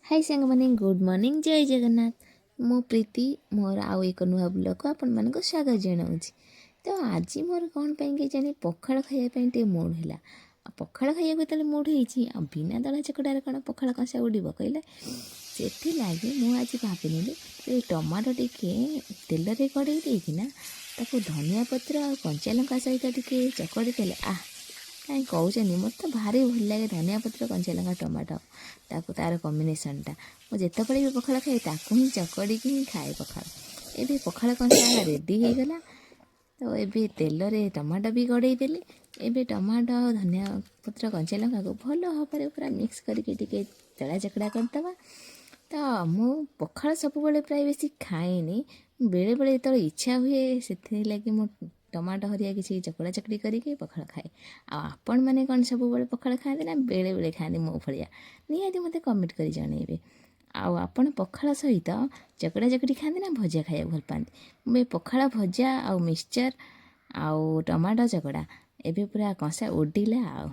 High ସାଙ୍ଗମାନେ, good morning, ଜୟ ଜଗନ୍ନାଥ। ମୁଁ ପ୍ରୀତି, ମୋର ଆଉ ଏକ ନୂଆ ବ୍ଲଗ୍କୁ ଆପଣମାନଙ୍କୁ ସ୍ୱାଗତ ଜଣାଉଛି। ତ ଆଜି ମୋର କ'ଣ ପାଇଁ କେଜାଣି ପଖାଳ ଖାଇବା ପାଇଁ ଟିକେ ମୁଡ଼୍ ହେଲା। ଆଉ ପଖାଳ ଖାଇବାକୁ ଯେତେବେଳେ ମୁଡ଼୍ ହେଇଛି, ଆଉ ବିନା ଦଳା ଚକଟାରେ କ'ଣ ପଖାଳ କଂସା ଉଡ଼ିବ କହିଲେ? ସେଥିଲାଗି ମୁଁ ଆଜି ଭାବିନେଲି ଯେ ଟମାଟୋ ଟିକେ ତେଲରେ କଡ଼େଇ ଦେଇକିନା ତାକୁ ଧନିଆ ପତ୍ର ଆଉ କଞ୍ଚା ଲଙ୍କା ସହିତ ଟିକେ ଚକଟି ଦେଲେ, ଆଃ, କାହିଁ କହୁଛନ୍ତି? ମୋତେ ତ ଭାରି ଭଲ ଲାଗେ ଧନିଆ ପତ୍ର, କଞ୍ଚା ଲଙ୍କା, ଟମାଟୋ, ତାକୁ ତାର କମ୍ବିନେସନ୍ଟା। ମୁଁ ଯେତେବେଳେ ବି ପଖାଳ ଖାଏ, ତାକୁ ହିଁ ଚକଡ଼ିକି ହିଁ ଖାଏ ପଖାଳ। ଏବେ ପଖାଳ କଂସା ରେଡ଼ି ହେଇଗଲା। ତ ଏବେ ତେଲରେ ଟମାଟୋ ବି ଗଡ଼େଇ ଦେଲି। ଏବେ ଟମାଟୋ ଆଉ ଧନିଆ ପତ୍ର, କଞ୍ଚା ଲଙ୍କାକୁ ଭଲ ଭାବରେ ପୁରା ମିକ୍ସ କରିକି ଟିକେ ଦଳା ଚକଡ଼ା କରିଦେବା। ତ ମୁଁ ପଖାଳ ସବୁବେଳେ ପ୍ରାୟ ବେଶୀ ଖାଏନି। ବେଳେବେଳେ ଯେତେବେଳେ ଇଚ୍ଛା ହୁଏ, ସେଥିଲାଗି ମୁଁ ଟମାଟୋ ହରିଆ କିଛି ଚକଡ଼ା ଚକଡ଼ି କରିକି ପଖାଳ ଖାଏ। ଆଉ ଆପଣମାନେ କ'ଣ ସବୁବେଳେ ପଖାଳ ଖାଆନ୍ତି ନା ବେଳେବେଳେ ଖାଆନ୍ତି ମୋ ଭଳିଆ? ନିହାତି ମୋତେ କମେଣ୍ଟ କରି ଜଣାଇବେ। ଆଉ ଆପଣ ପଖାଳ ସହିତ ଚକଡ଼ା ଚକଡ଼ି ଖାଆନ୍ତି ନା ଭଜା ଖାଇବାକୁ ଭଲ ପାଆନ୍ତି? ମୁଁ ଏ ପଖାଳ, ଭଜା ଆଉ ମିକ୍ସଚର୍ ଆଉ ଟମାଟୋ ଚକଡ଼ା, ଏବେ ପୁରା କଂସା ଉଡ଼ିଲା ଆଉ।